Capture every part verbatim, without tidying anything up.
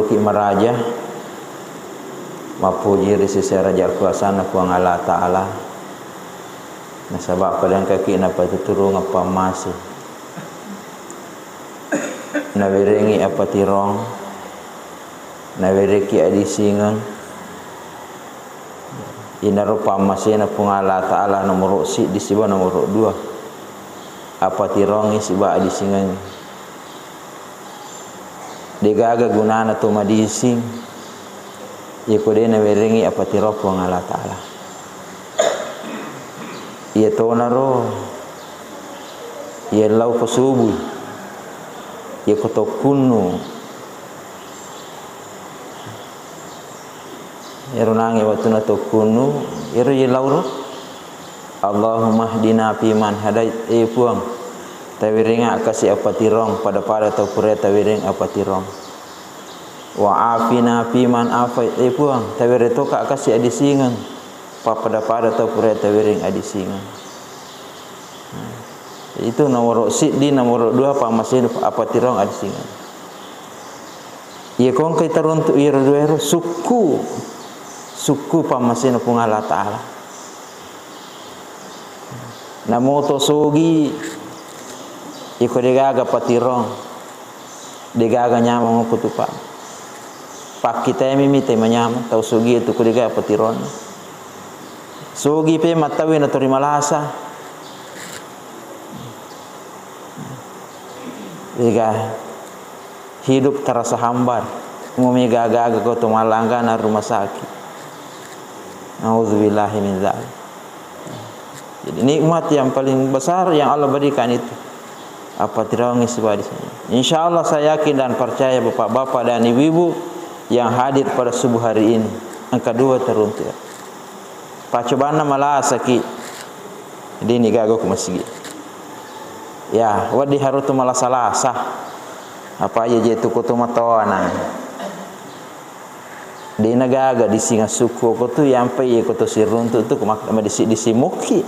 Ki maraja, mappuji ri sese raja kuasana Puang Allah Ta'ala, nasaba pada engkaki napatuturungeng pammase, nawerengi apatirong, nawereki adisingeng. Inaro pammasena Puang Allah Ta'ala nomoro siddi siba nomoro dua, apatirongi siba adisingengi. Degaga gunana to madising, yeko de nawerengi apatiro Puang Allah Ta'ala. Iya tonaro, iya lau ko subui, yeko tokkunnu, ero nange wattuna tokkunnu, ero iya lauro. Allahumma hdina fiman hadait, eh Puang, tawerenga kasi apatirong, pada-pada tau pura tawereng apatirong. Wa afina fiman afait, eh Puang, taweretoka kasi adisingeng, pa-, pada-pada tau pura tawereng adisingeng. Itu nomoro siddi, nomoro dua pammasena apatirong adisingeng. Iya kongkai taruntu iyaro dua ero sukku, sukku pammasena Puang Allah Ta'ala. Namoto sogi, iko degaga patirong, degaga nyameng ko tupa. Pakkitaimi mita manyameng, tau sogi itu ko degaga patirong. Sogi pe mattawi natori malasa. Ega hidup terasa hambar. Mumi gaga-gaga ko to mallanggana rumah sakit. Nauzubillahi min dzalik. Jadi nikmat yang paling besar yang Allah berikan itu. Apatirongi siba di sini. Insya Allah saya yakin dan percaya bapak-bapak dan ibu-ibu yang hadir pada subuh hari ini. Engka dua teruntuk. Pacobanna malasaki. Dini gaga ku masigi. Ya, wedding harus tu malasa-lasa. Apa aja je tu kutu matona. Dena gaga disingeng sukku ko tu yampai ko tu siruntu tu mak-, madisi-disi mukki.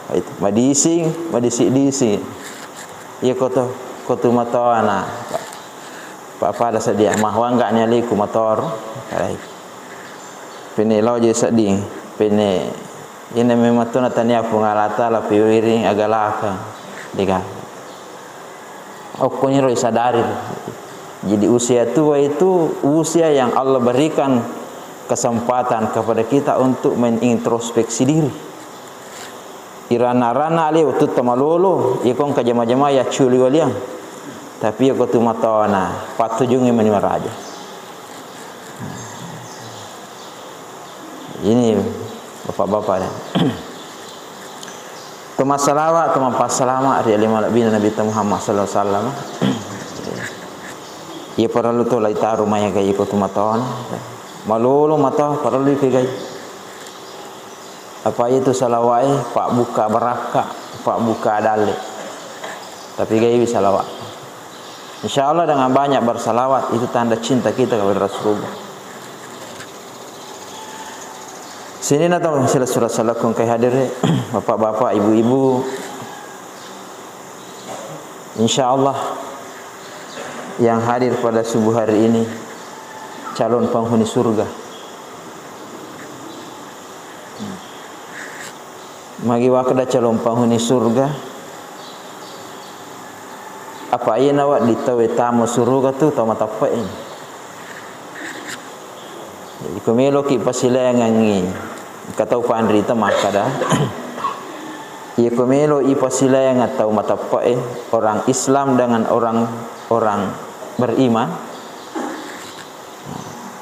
Itu, madising, madisi-disi. Iya ko tu, ko tu matona. Pa-, pada sedia mah wangga nyaliku motor. Pene loje sedding, pene Ina memang tu natania Puang Allah Ta'ala piwiring agalakeng. Dega. Okkoniro isadari. Jadi usia tua itu usia yang Allah berikan kesempatan kepada kita untuk mengintrospeksi diri. Irana-rana ale wettu tamalolo, iko engka jama-jama ya culi waliang. Tapi iko tu matona, patujungi mani maraja. Ini bapak-bapak ya. Toma salawat, toma passalama ri alima nabbina Nabi Muhammad sallallahu alaihi wasallam. Iya parellu to laitaru maega iko tu matona. Malolo mata parellu ipegai. Apa itu salawat e, pabbuka barakka, pabbuka dalle. Tapi gaiwi salawat. Insya Allah dengan banyak bersalawat itu tanda cinta kita kepada Rasulullah. Sininna tau sila sura salakung kai hadir, bapak-bapak, ibu-ibu. Insya Allah yang hadir pada subuh hari ini calon penghuni surga. Magi wakkeda calon penghuni surga, apa iya nawedding tauwe tama suruga tu tau mateppe'e. Jadi ko meloki pasilaingengngi, engka tau panrita makkeda, iya ko melo ipasilaingeng tau mateppe'e, orang Islam dengan orang, orang beriman,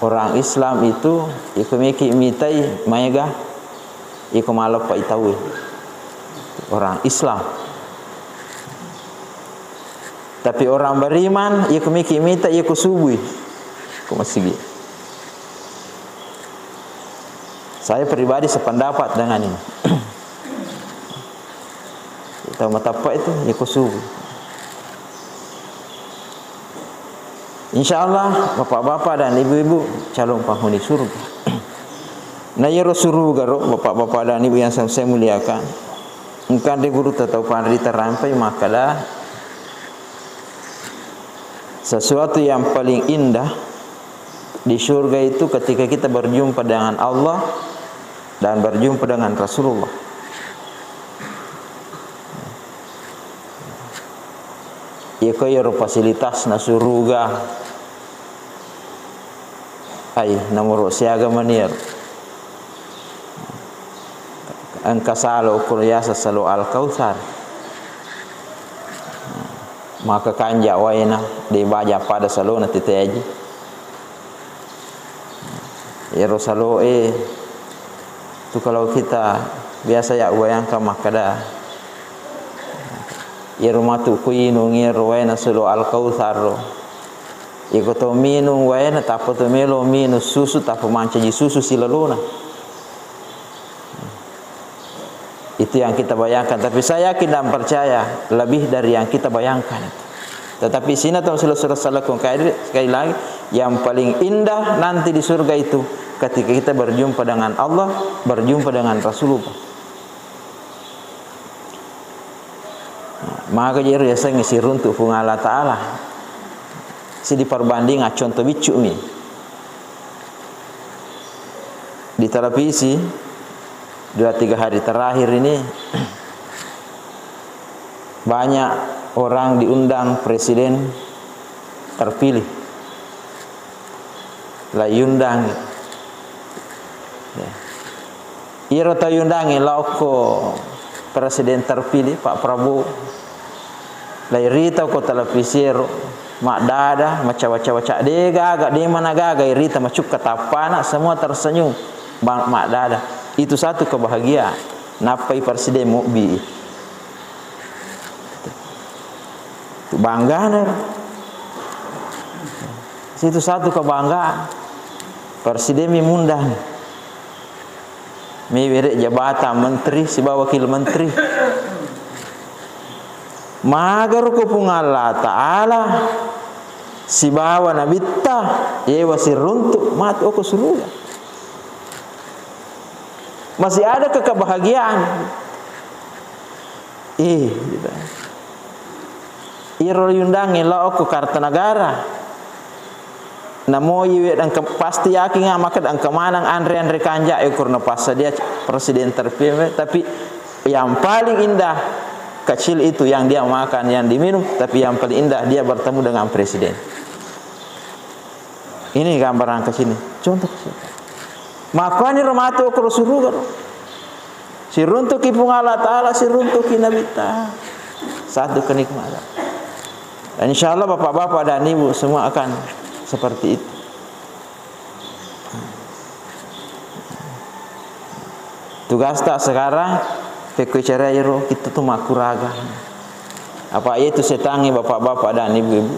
orang Islam itu, iko meki mitai maega, iko maleppai tauwe. Orang Islam. Tapi orang beriman, iko meki mita, iko subui. Ko masigi. Saya pribadi sependapat dengan ini. Tau mateppe'e itu, iko subui. Insya Allah, bapak-bapak dan ibu-ibu, calon penghuni surga. Na iyaro surugaro, bapak-bapak dan ibu yang saya muliakan, engka de guru tau panrita rampai makkeda, sesuatu yang paling indah di surga itu ketika kita berjumpa dengan Allah dan berjumpa dengan Rasulullah. Iyako iyaro fasilitasna suruga, ai, nomoro siaga mani iyaro. Engka salo, ukur yaseng salo Al-Kautsar. Maka kanja waena, de baja pada salona tete aji. Iyaro saloe tu kalau kita biasa ya bayangkan makkeda, iyaro matu kuinung iyaro waena salo Al-Kautsar ro. Iko to minung waena, tappa to melo minung susu, tappa mancaji susu silalona. Itu yang kita bayangkan. Tapi saya yakin dan percaya lebih dari yang kita bayangkan. Tetapi sina tong sila surah salakun kairi, sekali lagi, yang paling indah nanti di surga itu ketika kita berjumpa dengan Allah, berjumpa dengan Rasulullah. Maka jadi yasengnge siruntuk Puang Allah Ta'ala. Si diperbanding, ah, contoh biccu mi. Di televisi, dua tiga hari terakhir ini, banyak orang diundang presiden terpilih. Laiundang. Ya. Iyaro tau iundangi lao ko presiden terpilih, Pak Prabowo. Lairita ko televisiero, maddada, macawa-cawa, ca-, de gaga, de mana gaga, irita macukka tappana, semua tersenyum, ba-, maddada. Itu satu kebahagiaan. Nappai presiden mobbi. Itu banggana. Itu satu kebanggaan. Presiden mi mundang. Mewere jabatan menteri sibawa wakil menteri. Magaro ko Puang Allah Ta'ala sibawa nabitta, yewa siruntuk matu oko suruga. Masih ada ke kebahagiaan? Eh, gitu. Iro yundangi lao ko Kartanagara. Namo iwe engka, pasti yakin, ah, maka engka maneng anre-anre kanja, eh, ukur na passadia presiden terpilih, tapi yang paling indah kecil itu yang dia makan, yang diminum, tapi yang paling indah dia bertemu dengan presiden. Ini gambaran ke sini. Contoh ke sini. Makkuani ro matu okoro suruga ro. Siruntuki Puang Allah Ta'ala, siruntuki Nabitta. Satu kenikmatan. Dan insya Allah bapak-bapak dan ibu semua akan seperti itu. Tugasta sekarang, pekko caraiero kita tu makkuraga. Apa itu setangi bapak-bapak dan ibu-ibu?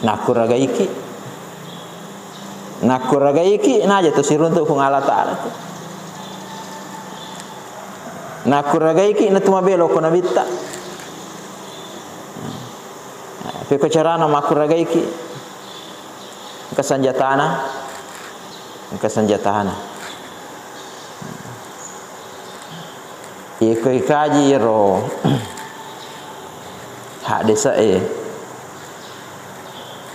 Nakkuragaiki. Nakkuragaiki, naja tu siruntuk Puang Allah Ta'ala tu. Nakkuragaiki, natu mabelo ko Nabitta. Pekko carana makkuragaiki? Engka sanjatana, engka sanjatana. Iko ikaji ro haddese'e,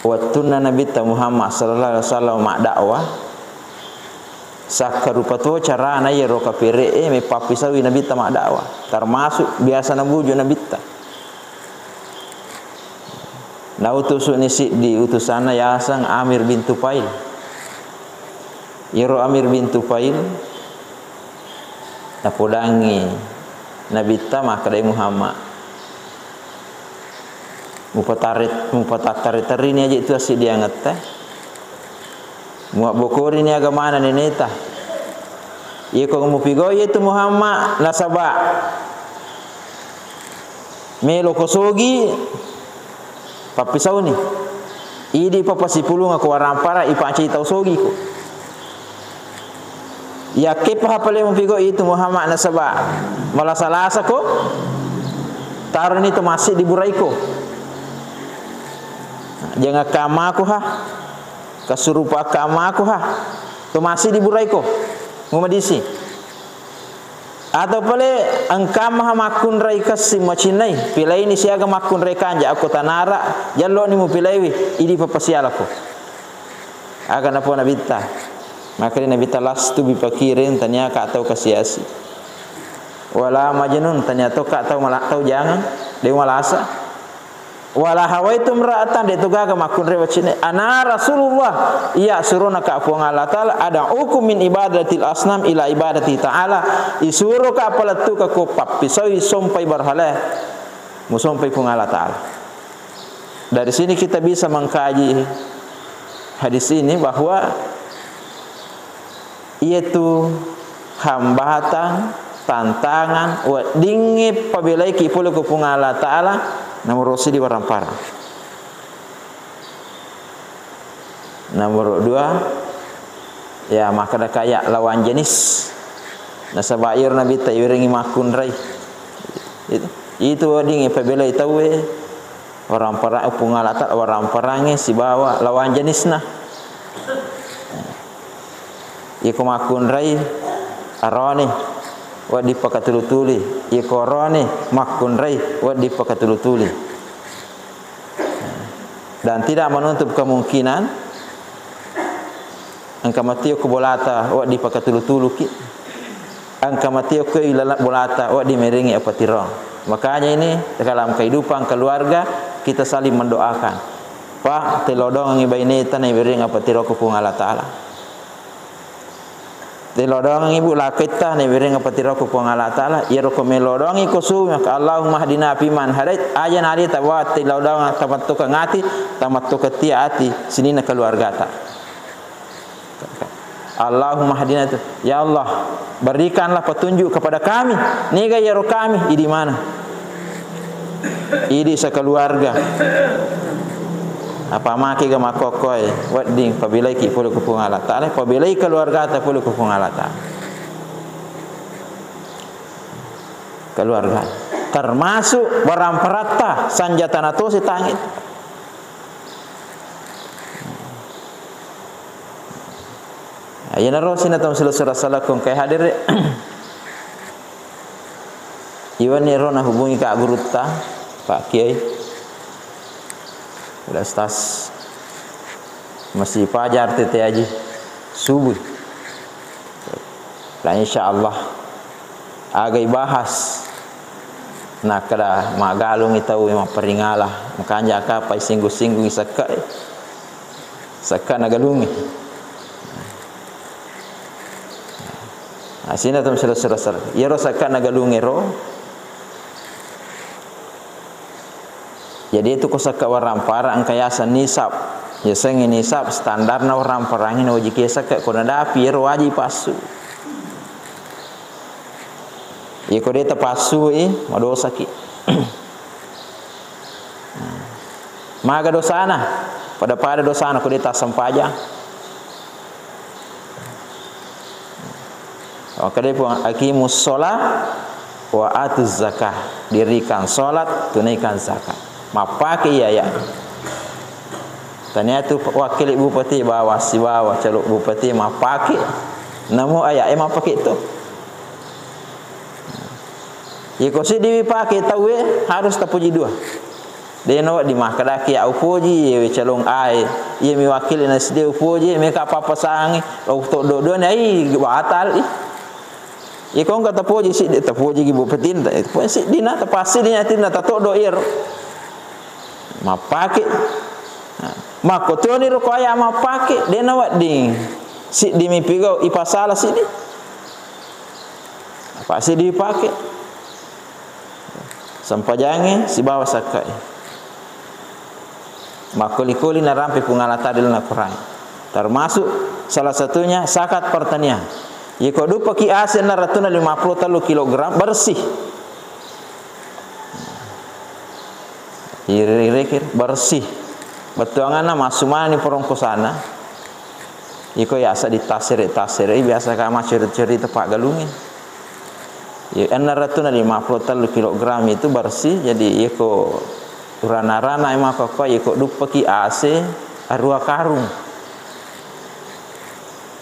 wettunna Nabitta Muhammad sallallahu alaihi wasallam maddakwah, sakkarupa to carana iyaro kapere'e meppappisaui Nabitta maddakwah, termasuk biasa nabuju Nabitta. Nautusuni siddi utusanna yaseng Amir bin Tufail. Iyaro Amir bin Tufail napodangngi Nabitta makkedai Muhammad, mupatare-, mupatattari-tarini aja itu assidiangetta. Muabbokorini agamana neneta. Iyako mupigau iyatu Muhammad nasaba melo ko sogi, pappisauni. Idi papasipulunga ko warampara, ipancai tau sogi ko. Yakke paha pale mupigau itu Muhammad nasaba malasa-lasa ko, taroni to massi di buraiko. Jangan kamaku ha. Kasurupa kamaku ha. To massi di buraiko. Mumadisi. Atau pale engka maha makkunrai kessing macinnai, pilaini siaga makkunrai kanja, akko tanara, jalloni mupilaiwi, idi papasialako. Aga napo Nabitta? Makkedai Nabitta, "Lastu bipakirin, tania ka tau kasiasi. Wala majnun, tania to ka tau mala-, tau jangang, de malasa. Wala hawaitu imra'atan, de to gaga makkunrai macinnai. Ana Rasulullah, iya surona ka Puang Allah Ta'ala, ad'ukum min ibadatil asnam ila ibadati Ta'ala, isuro ka palettuka ko pappisaui sompai barhale, musompai Puang Allah Ta'ala." Dari sini kita bisa mengkaji hadis ini bahwa iyatu hambatan, tantangan, weddingnge pabelaiki pole ko Puang Allah Ta'ala, nomoro seddi waramparang. Nomoro dua, ya, makkeda kaya lawan jenis. Nasaba iyaro Nabitta iwerengngi makkunrai. Itu, itu weddingnge pabelai tauwe. Waramparang, Puang Allah Ta'ala, waramparangngé sibawa lawan jenisna. Iko makkunrai aroni, wedding pakatulu-tuli. Iko aroni makkunrai, wedding pakatulu-tuli. Dan tidak menutup kemungkinan engka matiokko bolata, wedding pakatulu-tuluki. Engka matiokko ilaleng bolata, wedding merengngi apatirong. Makanya ini dalam kehidupan keluarga, kita saling mendoakan. Pak, telodongengngi baineta, naiwereng apatiroko Puang Allah Ta'ala. Telodongengngi, Bu, laketta, naiwereng apatiroko Puang Allah Ta'ala. Iyaro ko melodongengngi ko suwi, maka Allahumma hdina fiman hadait, aja nali tawa telodongeng, tamattukeng ati, tamattukeng tia ati sininna keluargata. Allahumma hdina itu, ya Allah, berikanlah petunjuk kepada kami. Niga iyaro kami, idi mana? Idi sekeluarga. Apa makega makkokkoe, wedding pabelaiki pole ku Puang Allah Ta'ala, pabelai keluargata pole ku Puang Allah Ta'ala. Keluarga. Termasuk waramparatta, sanjatana tosi tangit. Iyanaro sininna tau silessureng salakko engkae hadir. Iwani ro nahubungi Kak Gurutta, Pak Kiai. Udah stas. Masih Fajar tete aji. Subuh. Lah, insyaallah. Aga ibahas. Nakkeda maggalungngi tau mapparingala, makanja kappai singgung-singgungngi sekke'e. Sekka nagalungngi. Nah, sininna tau silessureng-sureng. Iyaro sekka nagalungngero, jadi itu ko sekka waramparang engka yaseng nisab. Yasengnge nisab standarna waramparangnge nawajiki sekka, ko nadapi iyaro wajib passu. Iyako de tapassui, madosaki. Maga dosana? Pada-pada dosana ko de tassempajang. Makkedai Puang, "Aqimus sholah wa atuz zakah." Dirikan sholat, tunaikan zakat. Mappake iya, ya. Tania tu wakili bupati bawa sibawa calon bupati mappake. Namu aya e mappake tu. Iko siddi wi pake tauwe harus tapuji dua. Dena wedding makkedaki ya upoji, yewe calon ae, iye mi wakili na siddi upoji, meka pappasangi, lo to do do nai batal i. Iko engka tapoji siddi, tapoji gi bupatinta, eh, poji siddi na, tapassiddi na tinna, tatoddo iyaro. Mappake. Nah, makkotoni ro ko aya mappake, dena wedding siddi mi pigau, ipasala siddi. Apa siddi pake? Sempajangnge sibawa sakkae. Makkoli-koli narampe Puang Allah Ta'ala ri lalenna Quran. Termasuk salah satunya zakat pertanian. Iko duppaki ase enam ratus lima puluh tellu kilogram bersih. Iri-, iri-, bersih. Bettuanganna massu manenni porongkosanna. Iko yasa ditasere-tasere, biasa ka macuri-curi tepak galungi. Ya, enam ratus lima puluh tellu kilogram itu bersih, jadi iko urana-rana ema koko iko duppaki ase arua karung.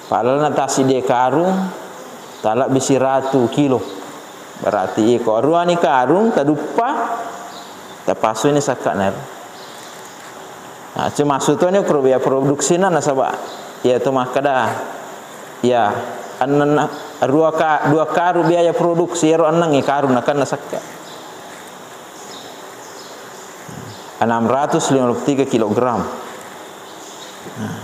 Padahal na tasi de karung, talabbi siratu kilo. Berarti iko aruani karung taduppa, tapasuni sakka'na ero. Nah, cuma sutoni kuro biaya produksina nasaba iya tu makkada, iya, enneng, dua ka-, dua karung biaya produksi, ero enneng karung nakenna sakka. Enam ratus lima puluh tiga kilogram. Nah,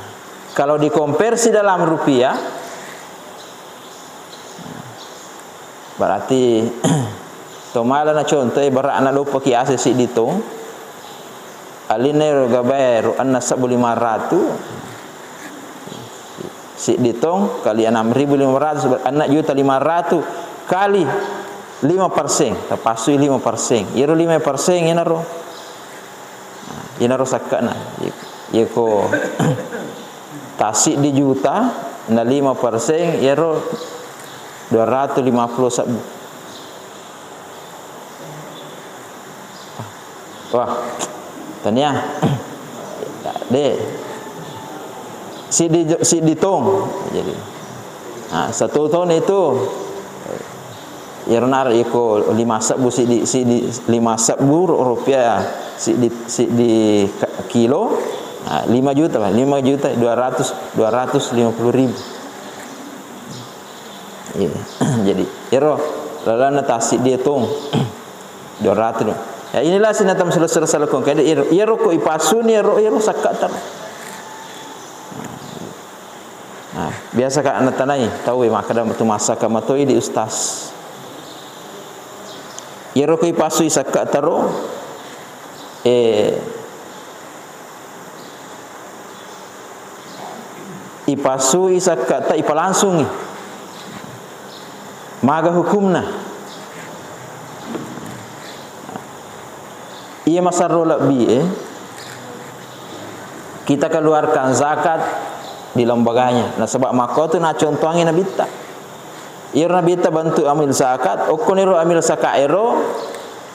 kalau dikonversi dalam rupiah, berarti tomala na contoh, ibaratna loppaki ase siddi tong, alinna ero gabae ro enneng sebbu lima ratu, siddi tong kali enam ribu lima ratus, enneng juta lima ratu kali lima persen, tapassui lima persen. Iyaro lima persen iyanaro. Nah, iyanaro sakke'na. Yeko tassiddi juta na lima persen, iyaro dua ratu lima puluh sebbu. Wah, tania. De. Siddi, siddi tong. Jadi, nah, satu ton itu, iyaro naro iko lima sebbu siddi, siddi lima sebbu ru-, rupiah siddi, siddi ka-, kilo, nah, lima juta lah, lima juta dua ratus, dua ratus lima puluh ribu. Iya. Jadi, iyaro lalanna tassiddi tong. Dua ratus. Ya, inilah sininna tau maselessureng salakong. Kede iyaro, iyaro ko ipassuni iyaro, iyaro sakka taro. Nah, biasa ka natanai tau e makkeda tu massakka matoi di ustaz. Iyaro ko ipassui sakka taro, eh, ipassui sakkata, ipalangsungi. Maga hukumna? Iya masarro lebbi e, kita keluarkan zakat di lembaganya. Nasaba makkotu nacontoangi nabitta. Iyaro nabitta bentuk amil zakat, okkoniro amil zakat ero,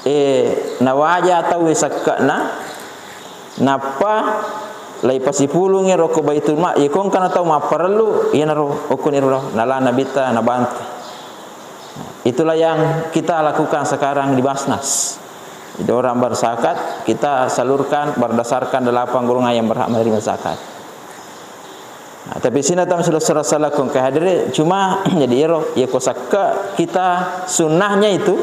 eh, nawaja tauwe sakke'na, nappa laipasipulungi ro ko Baitul Mal, iko engkana tau mapparellu, iyanaro okkoniro nala nabitta nabantu. Itulah yang kita lakukan sekarang di Basnas. Jadi orang berzakat, kita salurkan berdasarkan delapan golongan yang berhak menerima zakat. Nah, tapi sininna tau maselessureng salakong kehadiri, cuma jadi ero, ya ko sakke kita sunnahnya itu,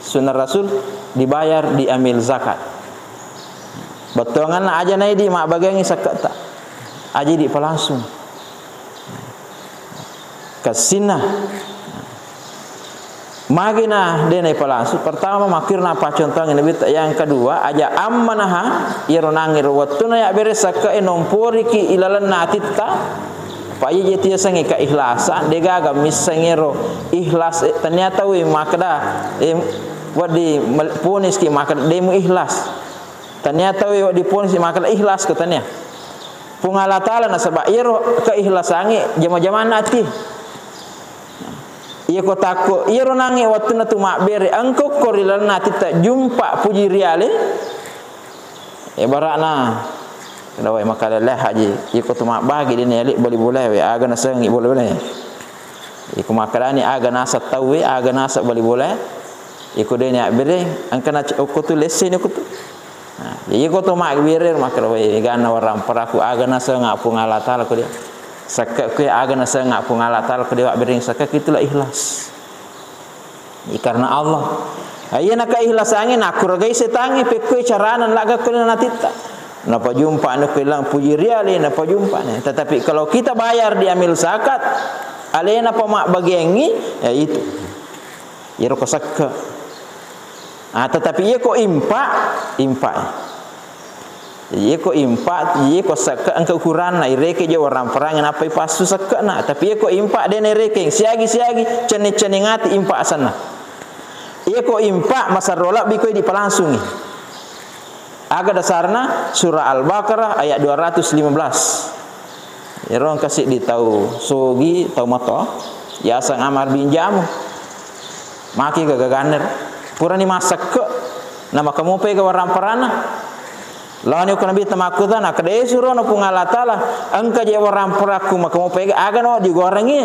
sunnah Rasul dibayar di amil zakat. Bettuanganna aja naidi mabbagiangi sakketa. Aja idi palangsung. Kassinna. Magina de naipalasu. Pertama, makkiro napaccontoangi Nabitta. Yang kedua, aja ammanaha iyaro nangiro wettuna yabbere sakkae nomporiki ilalenna atitta. Pa iya je tiasengnge keikhlasan, degaga missengero ikhlas, eh, tania tauwe makkeda, eh, wedding mel-, poniski makkeda demu ikhlas. Tania tauwe wedding poniski makkeda ikhlas ko tania. Puang Allah Taala nasaba iyaro keikhlasangngé jama-jamanna ati. Iyako takko, iyaro nangnge wettunna tu mabbere, engka ko ri lalenna atitta jumpa puji riale. Ibaratna, dawai makalele haji, iyako tu mabbagi dena yali bali bolae, aga nasengngi bola-bolae. Iko makkedani aga naseng tauwe, aga naseng bali bolae. Iko dena yabbere, engka na okko tu lesseni okko tu. Nah, jadi iko to mabbere makkeda, "Wé, ganna waramparaku aga nasengnga Puang Allah Taala ko dia. Sakkekku aga nasengnga Puang Allah Taala ko dia, wabbere sakkekku itulah ikhlas. Jadi karena Allah." Nah, iya naka ikhlasangngé nakkuragai setangnge pekkoi carana laga ko natitta. Napajumpa anu ko ilang puji riale, napajumpa ne. Tetapi kalau kita bayar di amil zakat, alena pa mabbagiangngi, ya itu. Iyaro ko sakke. Ah, tetapi iya ko impak, impak. Iya ko impak, iya ko sakke engka ukuranna, ireke je waramparangnge nappa ipassu sakkena. Tapi iya ko impak dena irekeng, siagi-siagi, cenning-cenning ati impak asenna. Iya ko impak masarro labbi ko idi palangsungi. Aga dasarna? Surah Al-Baqarah ayat dua ratus lima belas. Ero engka siddi tau sogi, tau mato, yaseng Amar bin Jamuh. Maki gaga ganner. Purani massakke, na maka mopa ega waramparanna. Laoni ko Nabi tamakkutana, kede surono Puang Allah Taala, engka je waramparakku maka mopa ega, aga no digorengi.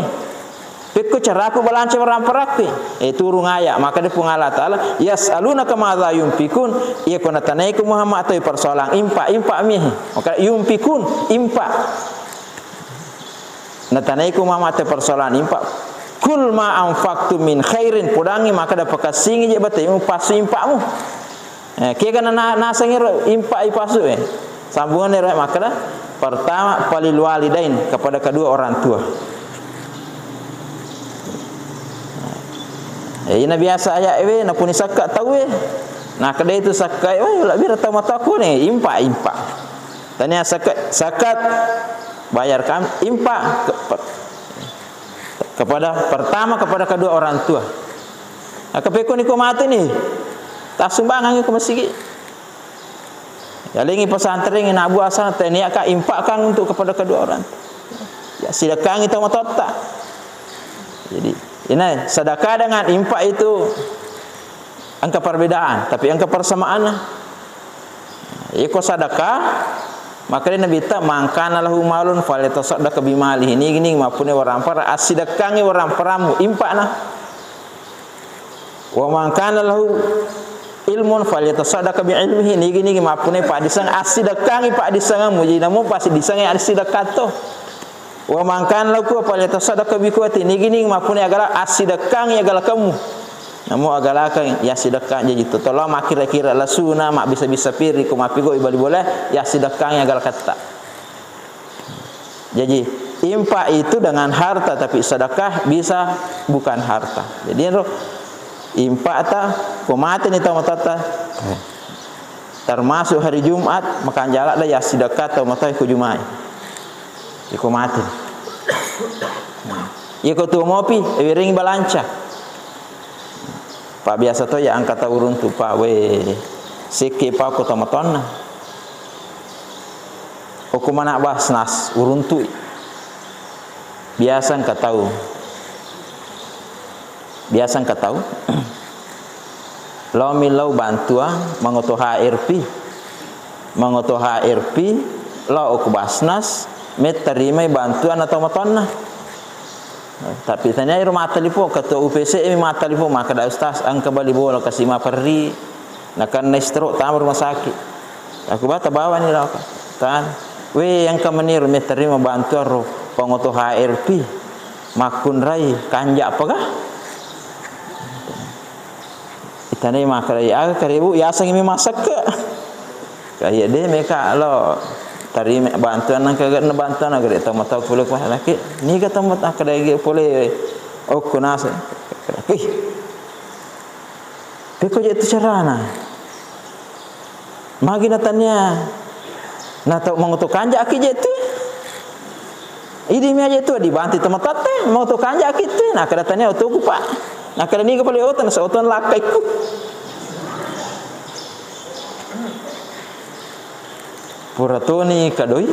Pekko caraku balanca waramparakku. Eh, turung ayat. Makkeda Puang Allah Ta'ala, "Yas'alunaka madza yunfikun." Iya ko natanaiko Muhammad toi persoalan impak, impak mi. Maka yunfikun, impak. Natanaiko Muhammad toi persoalan impak. "Qul ma anfaqtum min khairin." Podangngi makkeda pakessingi je batemu passu impakmu. Eh, kega na, na, nasengngi ro impak ipassu, eh. Sambunganna ro makkeda, pertama, falil walidain, kepada kedua orang tua. Eh, ina biasa ayat we, napuni sakka tau we. Nah, keda itu sakka, wah, lebbi tau matoa kone, impak, impak. Tania sakka, sakat, bayar kam, impak. Ke-, kepada, pertama kepada kedua orang tua. Nah, kepekko niko mati ni, tasumbangangi ke masigi. Yalengi pesantren, nak buasa, tania ka impakkan untuk kepada kedua orang tua. Ya, sedekahkan itu mototta. Jadi, ini sedekah dengan impak itu engka perbedaan, tapi engka persamaanna. Iko sedekah, makanya Nabi ta, "Man kana lahu malun falyatasaddaq bimalihi." Nigi-nigi mappunnai warampara, assidekkangi waramparamu, impakna. "Wa man kana lahu ilmun falyatasaddaq bi ilmihi." Nigi-nigi mappunnai paddisseng, assidekkangi paddissengemmu. Jadi, namu paddissengngi assidekkato. "Wa man kana lahu quwwah falyatasaddaq bi quwwati." Nigi-nigi mappunnai agala, assidekkangi agalakemmu. Namu agalakeng, ya sidekka jaji to. Tolo makkira-kira lasuna, mabbisa-bisa piri, ko mappigau bali bola, ya sidekkangi agalaketta. Jadi, infak itu dengan harta, tapi sedekah bisa bukan harta. Jadi, ro, infakta, ko mate ni tau matoatta, termasuk hari Jumat, makanja ladde ya sidekah tau matoa ko Jumai. Iko mate. Iko tuo mopi, wiring balanca. Pa biasa to ya engka tau uruntu pa, we, sekke pa ko tau matoanna. Okko mana Basnas, uruntui. Biasa engka tau. Biasa engka tau. Lao millau bantuan, mangoto H R P. Mangoto H R P, lao ko Basnas, mettarimai bantuan atau matoanna. Tapi tania iro mattelepon, ketua U P C mi mattelepon, makkeda, "Ustaz, engka bali bola kasi maperri, nakenna stroke, tama rumah sakit." Aku bata bawani lao ka. Tan, "We, engka meniro metarima bantuan ro pangoto H R P, makkunrai kanja apa kah?" Itanai makkedai, "Aga karebu, yasengngi mi massekke." Kaya de meka lo tarima bantuan, nang kaga na bantuan, aga de tau matau pole ko laki. Niga tau matau kada ige pole okko nase. Ih. Peko je tu carana. Magi na tania. Na tau mangoto kanja aki je tu. Idi mi aja tu dibantu teman tate, mangoto kanja aki tu. Nah, kada tania otoku, Pak. Nah, kada niga pole oto, nasa oto lakkai ku. Pura toni kadoi.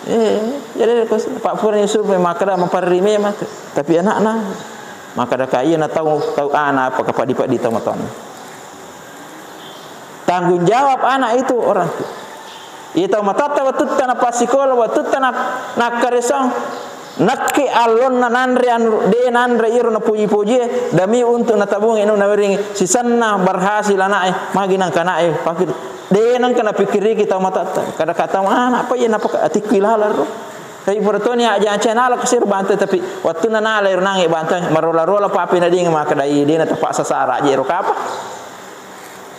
Eh, jadi ko Pak pura ni survei makkeda maparri memang. Tapi anakna makkeda ka iya na tau, tau ana apa kapadi-padi tau matona. Tanggung jawab anak itu orang tua. Iya tau matoatta wettutta napassikola, wettutta na-, nakkaresang, nakke allonna nanre anu, de nanre iro napoji-pojie, demi untuk natabungi anu nawiring sisenna berhasil anaknya, magi nangka anaknya, pakir, de nangka napikkiriki tau matoatta. Kada kata anak apa iya napaka atikku ilalaro. Tapi pura toni aja ancen ala kesir bantu, tapi waktu nana lahir nangi bantu, marola-rola papi nading makkeda, "Ih, de na terpaksa sara je ro kapa."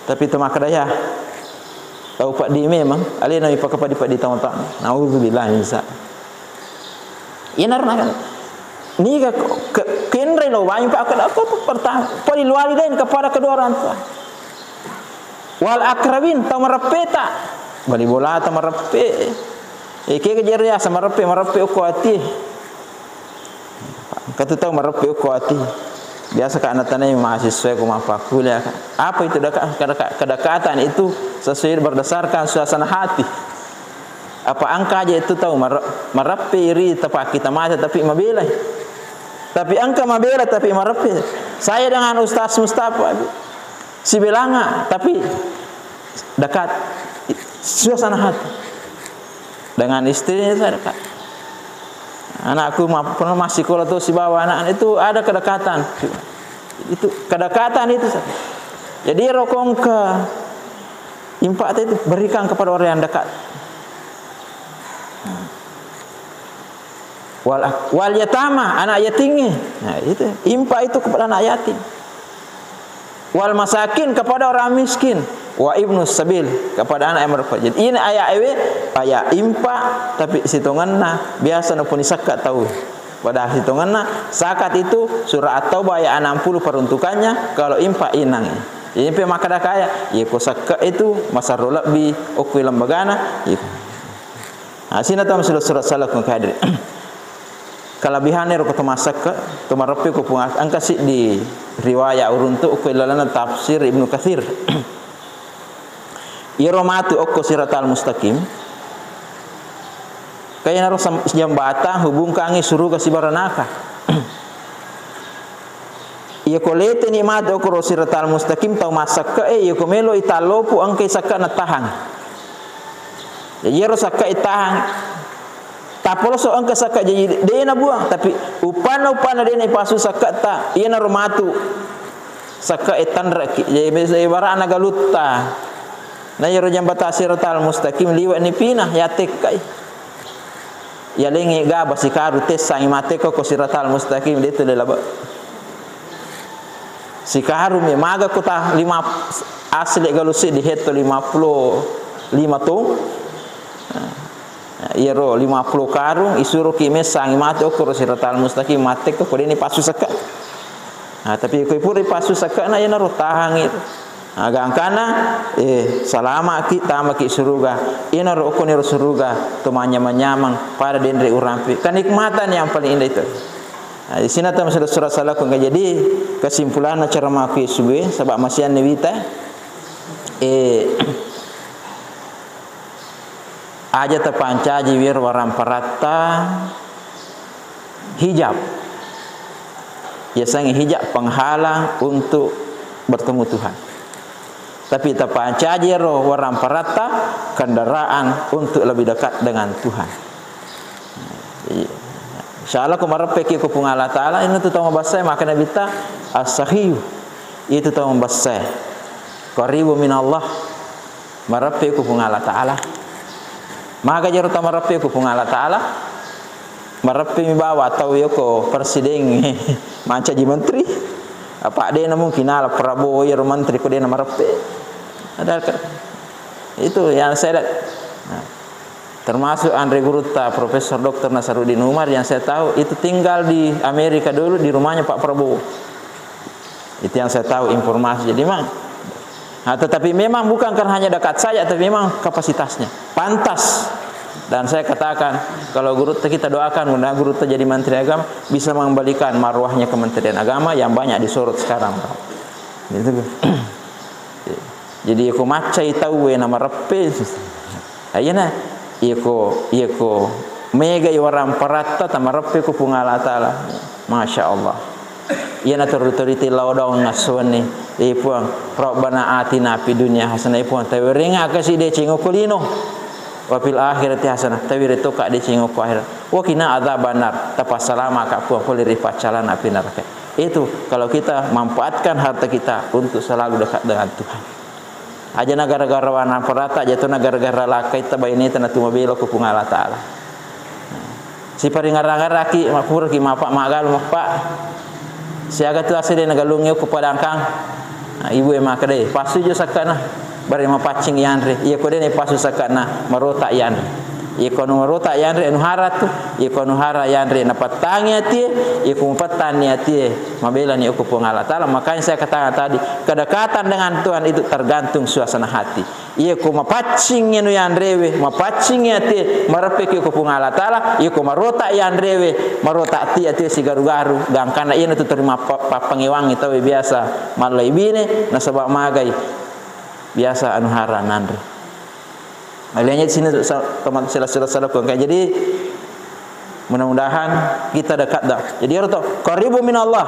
Tapi tu makkeda ya, tau paddi memang, alena mi pakapadi-padi tau matona. Naudzubillah min zalik. Iya narna kan. Niga ke-, ke-, kenre lo, wajib pakai apa, apa pertama. Falil walidain, kepada kedua orang tua. Wal akrabin, tau mareppeta. Bali bola tau mareppe. Eke kejere asa mareppe, mareppe okko ati. Katu tau mareppe okko ati. Biasa ka natanai mahasiswa ko mappakkuliah ka. Apa itu deka-, kedeka-, kedekatan itu sesuai berdasarkan suasana hati. Apa engka aja itu tau mar-, mareppe iri tepa kita mata tapi mabelai. Tapi engka mabela tapi mareppe. Saya dengan Ustaz Mustafa sibelanga tapi dekat suasana hati. Dengan istrinya saya dekat. Anakku ma-, pernah massikola to sibawa anak itu ada kedekatan. Itu kedekatan itu. Jadi rokong ke infak itu berikan kepada orang yang dekat. Wal, wal yatama, anak yatimnya. Nah, itu infak itu kepada anak yatim. Wal masakin, kepada orang miskin. Wa ibnu sabil, kepada anak yang berpergian. Jadi ini ayat ewe, ayat infak, tapi sitongenna biasa nupuni sakka tau. Padahal sitongenna zakat itu surah At-Taubah ayat enam puluh peruntukannya, kalau infak inang. Jadi pe makkeda kaya, iya ko sakka itu masarro lebbi okko lembagana, iya. Nah, sina tau surat-surat salakun kadir. Kelebihanna ro ko to masakka, to mareppe ko Puang, engka siddi riwaya uruntu ko ilalenna tafsir Ibnu Katsir. Iyaro matu okko siratal mustaqim, kainaro sam-, jambatan hubungkangi suruga sibaranaka. Iya ko leteni matu okko ro siratal mustaqim tau massakka e, iya ko melo itallopu engkai sakka natahang. Jadi iyaro sakka itahang, tapoloso engka sakka, jadi de nabuang, tapi uppanna, uppanna de naipasu sakka ta, iyanaro matu sakka e tanreki. Jadi ibaratna galutta. Na iyaro jambatan siratal mustaqim liwe ni pina, yatekkai. Yalengngi gaba sikaru tessangi mate ko, ko siratal mustaqim de tu lelaba. Sikaru mi maga kota lima asli galusi dihetto lima puluh lima tong. Nah, iyaro lima puluh karung isuroki messangi mate okko ro siratal mustaqim mate ko, ko de ni pasu sakka. Nah, tapi ko pura pasu sakka na iyanaro tahangi. Nah, gangkana, eh, salamaki, tamaki suruga. Iyanaro okkoniro suruga, to manyamang-nyamang, pada denre urampe. Kenikmatan yang paling indah itu. Nah, di sini tama sudah surat salakun. Jadi, kesimpulanna cara maku subue, sabab masianni wita, eh, aja tapancaji wiro waramparatta, hijab. Yasengnge hijab penghalang untuk bertemu Tuhan. Tapi tapancaji ro waramparatta kendaraan untuk lebih dekat dengan Tuhan. Iya. Insya Allah ko mareppeki ko Puang Allah Ta'ala, ini tu tau mabassa, maka Nabi ta as-sakhiyu. Itu tau mabassa. Qaribu minallah. Mareppe ku Puang Allah Ta'ala. Maga jero tau mareppe ku Puang Allah Ta'ala? Mareppe mi bawa tau yoko presiden mancaji menteri. Apa de na mungkin ala Prabowo yero menteri ko de na mareppe. Ada ke-, itu yang saya lihat. Nah, termasuk anre gurutta Profesor Doktor Nasaruddin Umar yang saya tahu itu tinggal di Amerika dulu di rumahnya Pak Prabowo. Itu yang saya tahu informasi. Jadi memang, nah, tetapi memang bukan karena hanya dekat saja, tapi memang kapasitasnya pantas. Dan saya katakan, kalau guru te-, kita doakan, mudah guru te jadi menteri agama, bisa mengembalikan marwahnya Kementerian Agama yang banyak disorot sekarang. Gitu. Jadi, ko maccai tauwe na mareppe. Ayyana, iyako, iyako mega iwaramparatta tamareppe ku Puang Allah Ta'ala. Masya Allah. Iyana tori-tori tillau dong ngassuanni. Eh, Puang, Rabbana atina fid dunya hasanah. Eh, Puang, tawereng aga si deceng okko lino. Wa fil akhirati hasanah. Tawere toka deceng okko akhirat. Wa qina adzabannar. Tapassalama ka Puang pole ri paccalana api neraka. Itu kalau kita manfaatkan harta kita untuk selalu dekat dengan Tuhan. Aja na gara-gara wana parata, aja tu na gara-gara lakkai ta baineta na tu mabela ku Puang Allah Ta'ala. Siparingarang-araki, mappuraki mapa magalu mappa. Siaga tu asli de nagalungi ku padangkang. Nah, ibu e makkeda, "Passu jo sakkana, bare mapaccing yanre." Iya ko de na passu sakkana, marota yanre. Iyako anu marota yanre anu hara tu, iyako anu hara yanre napattangi atie, iyako mapattanni atie mabelani okko Puang Allah Ta'ala. Makanya saya katakan tadi, kedekatan dengan Tuhan itu tergantung suasana hati. Iyako mapaccing anu yanrewe, mapaccing atie, mareppeki okko Puang Allah Ta'ala, iyako marota yanrewe, marota atie, atie sigaru-garu, gangkana iyana tu terima pa-, pappangewangi tawe biasa mallai bine, nasaba magai biasa anu hara nanre. Alenya di sini sa-, teman sila-sila salah kuangka. Jadi, mudah-mudahan kita dekat dah. Jadi, ero to, qaribu minallah,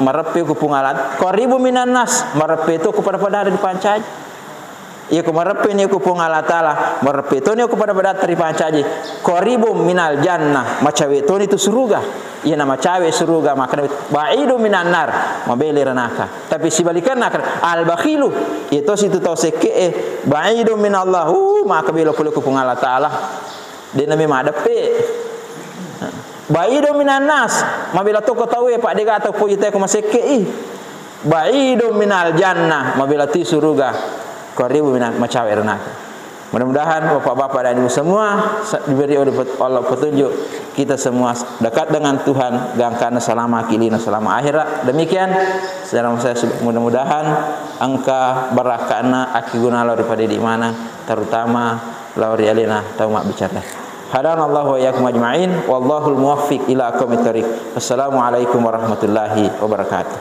mareppe ku Puang Allah. Qaribu minan nas, mareppe to ku pada-pada ada dipancaji. Iya ko mareppe ni ko Puang Allah Taala, mareppe toni ko pada-pada ripancaji. Qaribum minal jannah, macawe toni tu suruga. Iya na macawe suruga, makana ba'idum minan nar, mabela ri ranaka. Tapi sibalikanna, al bakhilu, iya tosi tu tau sekke'e, ba'idum minallah, uh, maka bela pole ko Puang Allah Taala. De' nami madeppe. Ba'idum minan nas, mabela toko tauwe, Pak, de' gaga tau poji tae ko masekke'i. Ba'idum minal jannah, mabela ti suruga. Qaribum minan, macawe ranaka. Mudah-mudahan bapak-bapak dan ibu semua sa-, diberi oleh pet-, Allah petunjuk, kita semua dekat dengan Tuhan, gangkana selama kilina selama akhirat. Demikian, saudara saya, mudah-mudahan engka barakana akiguna lao ri pada idi maneng, terutama lao ri alena tau mabbicara. Hadanallahu wa iyyakum ajma'in, wallahul muwaffiq ila aqwamit thariq. Wassalamualaikum warahmatullahi wabarakatuh.